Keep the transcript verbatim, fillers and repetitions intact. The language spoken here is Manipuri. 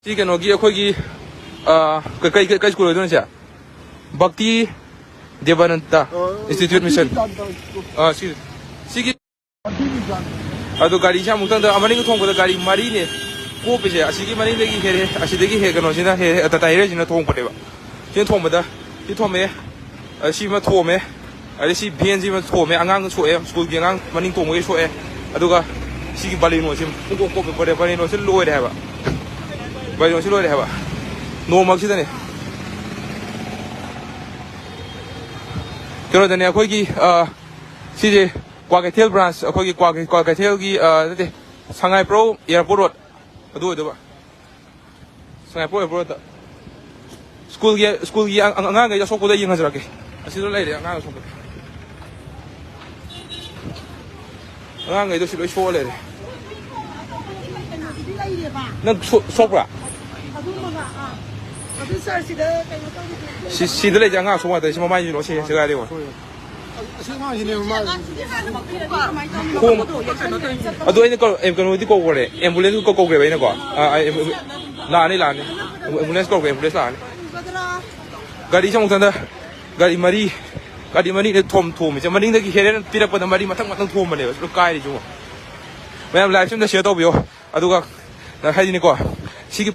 ꯁꯤ ꯀꯩꯅꯣꯒꯤ ꯑꯩꯈꯣꯏꯒꯤ, ꯑ, ꯀ-, ꯀꯩ, ꯀꯩ, ꯀꯩ ꯁ꯭ꯀꯨꯜ ꯑꯣꯏꯗꯣꯏꯅꯣ ꯁꯦ? ꯚꯛꯇꯤ ꯗꯦꯕꯥꯅꯟꯗ ꯑ, ꯏꯟꯁꯇꯤꯇ꯭ꯌꯨꯠ ꯃꯤꯁꯟ꯫ ꯚꯛꯇꯤ ꯗꯦꯕꯥꯅꯟꯗ ꯁ꯭ꯀꯨꯜ꯫ ꯑ, ꯁꯤ, ꯁꯤꯒꯤ ꯚꯛꯇꯤ ꯃꯤꯁꯟ꯫ ꯑꯗꯨ ꯒꯥꯔꯤꯁꯦ ꯑꯃꯨꯛꯇꯪꯗ ꯃꯅꯤꯡ ꯊꯣꯡꯕꯗ ꯒꯥꯔꯤ ꯃꯔꯤꯅꯦ ꯀꯣꯞꯄꯤꯁꯦ꯫ ꯑꯁꯤꯒꯤ ꯃꯅꯤꯡꯗꯒꯤ ꯍꯦꯛ, ꯑꯁꯤꯗꯒꯤ ꯍꯦꯛ ꯀꯩꯅꯣꯁꯤꯅ ꯍꯦꯛ, ꯍꯦꯛ ꯇꯥꯇꯥ ꯍꯦꯔꯣꯁꯤꯅ ꯊꯣꯡꯕꯅꯦꯕ꯫ ꯁꯤꯅ ꯊꯣꯡꯕꯗ, ꯁꯤ ꯊꯣꯝꯃꯦ꯫ ꯑ, ꯁꯤꯃ ꯊꯣꯝꯃꯦ꯫ ꯑꯗꯩ ꯁꯤ ꯚꯦꯟꯁꯤꯃ ꯊꯣꯝꯃꯦ꯫ ꯑꯉꯥꯡ ꯁꯣꯛꯑꯦ꯫ ꯁ꯭ꯀꯨꯜꯒꯤ ꯑꯉꯥꯡ ꯃꯅꯤꯡ ꯇꯣꯡꯕꯒꯤ ꯁꯣꯛꯑꯦ꯫ ꯑꯗꯨꯒ ꯁꯤꯒꯤ ꯕꯥꯂꯦꯅꯣꯁꯤ ꯄꯨꯡꯀꯣꯞ ꯀꯣꯞꯄꯦ꯫ ꯕꯥꯂꯦ-, ꯕꯥꯂꯦꯅꯣꯁꯤ ꯂꯣꯏꯔꯦ ꯍꯥꯏꯕ꯫ ꯕꯥꯂꯦꯅꯣꯁꯤ ꯂꯣꯏꯔꯦ ꯍꯥꯏꯕ꯫ ꯅꯣꯡꯃꯛꯁꯤꯗꯅꯦ꯫ ꯀꯩꯅꯣꯗꯅꯦ ꯑꯩꯈꯣꯏꯒꯤ, ꯑ, ꯁꯤꯁꯦ ꯀ꯭ꯋꯥꯀꯩꯊꯦꯜ ꯕ꯭ꯔꯥꯟꯁ, ꯑꯩꯈꯣꯏꯒꯤ ꯀ꯭ꯋꯥꯀꯩ-, ꯀ꯭ꯋꯥꯀꯩꯊꯦꯜꯒꯤ, ꯑ, ꯅꯠꯇꯦ, ꯁꯉꯥꯏꯄ꯭ꯔꯧ ꯑꯦꯌꯥꯔꯄꯣꯔꯠ ꯔꯣꯗ ꯑꯗꯨ ꯑꯣꯏꯗꯣꯏꯕ꯫ ꯁꯉꯥꯏꯄ꯭ꯔꯧ ꯑꯦꯌꯥꯔꯄꯣꯔꯠꯇ꯫ ꯁ꯭ꯀꯨꯜꯒꯤ, ꯁ꯭ꯀꯨꯜꯒꯤ ꯑꯉ-, ꯑꯉꯥꯡꯈꯩ ꯑꯁꯣꯛꯄꯗ ꯌꯦꯡꯍꯟꯖꯔꯛꯀꯦ꯫ ꯑꯁꯤꯗ ꯂꯩꯔꯦ ꯑꯉꯥꯡ ꯑꯁꯣꯛꯄꯗ꯫ ꯑꯉꯥꯡꯈꯩꯗꯣ ꯁꯤ ꯂꯣꯏ ꯁꯣꯛꯑ ꯂꯩꯔꯦ꯫ ꯅꯪ ꯁꯣ-, ꯁꯣꯛꯄ꯭ꯔꯥ? ꯁꯤ, ꯁꯤꯗ ꯂꯩꯁꯦ ꯑꯉꯥꯡ ꯑꯁꯣꯛ ꯉꯥꯛꯇꯅꯤ꯫ ꯁꯤ ꯃꯃꯥꯏꯁꯤ ꯂꯣꯏ ꯁꯤ-, ꯁꯦꯒꯥꯏꯔꯦ ꯌꯦꯡꯉꯣ꯫ ꯑꯁꯤ ꯑꯉꯥꯡꯁꯤꯅꯦꯕ ꯃꯥ꯫ ꯈꯣꯡ-, ꯑꯗꯨ ꯑꯩꯅ ꯀꯧ-, ꯑꯦ, ꯀꯩꯅꯣꯗꯤ ꯀꯧꯈ꯭ꯔꯦ, ꯑꯦꯝꯕꯨꯂꯦꯟꯁ ꯀꯧ-, ꯀꯧꯈ꯭ꯔꯦꯕ ꯑꯩꯅꯀꯣ꯫ ꯑ, ꯑ, ꯑꯦꯝꯕꯨ-, ꯂꯥꯛꯑꯅꯤ, ꯂꯥꯛꯑꯅꯤ꯫ ꯑꯦꯝꯕꯨꯂꯦꯟꯁ ꯀꯧꯈ꯭ꯔꯦ, ꯑꯦꯝꯕꯨꯂꯦꯟꯁ ꯂꯥꯛꯑꯅꯤ꯫ ꯒꯥꯔꯤꯁꯦ ꯑꯃꯨꯛꯇꯪꯗ, ꯒꯥꯔꯤ ꯃꯔꯤ, ꯒꯥꯔꯤ ꯃꯔꯤꯅꯦ ꯊꯣꯝ-, ꯊꯣꯝꯃꯤꯁꯦ꯫ ꯃꯅꯤꯡꯗꯒꯤ ꯍꯦꯔꯦꯟ ꯄꯤꯔꯛꯄꯗ ꯃꯔꯤ ꯃꯊꯪ ꯃꯊꯪ ꯊꯣꯝꯕꯅꯦꯕ꯫ ꯂꯣꯏ ꯀꯥꯏꯔꯤꯁꯦ ꯌꯦꯡꯉꯣ꯫ ꯃꯌꯥꯝ ꯂꯥꯏꯐꯁꯦ ꯑꯝꯇ ꯁꯤꯌꯔ ꯇꯧꯕꯤꯌꯣ꯫ ꯑꯗꯨꯒ, ꯍꯥꯏꯗꯤꯅꯦꯀꯣ, ꯁꯤꯒꯤ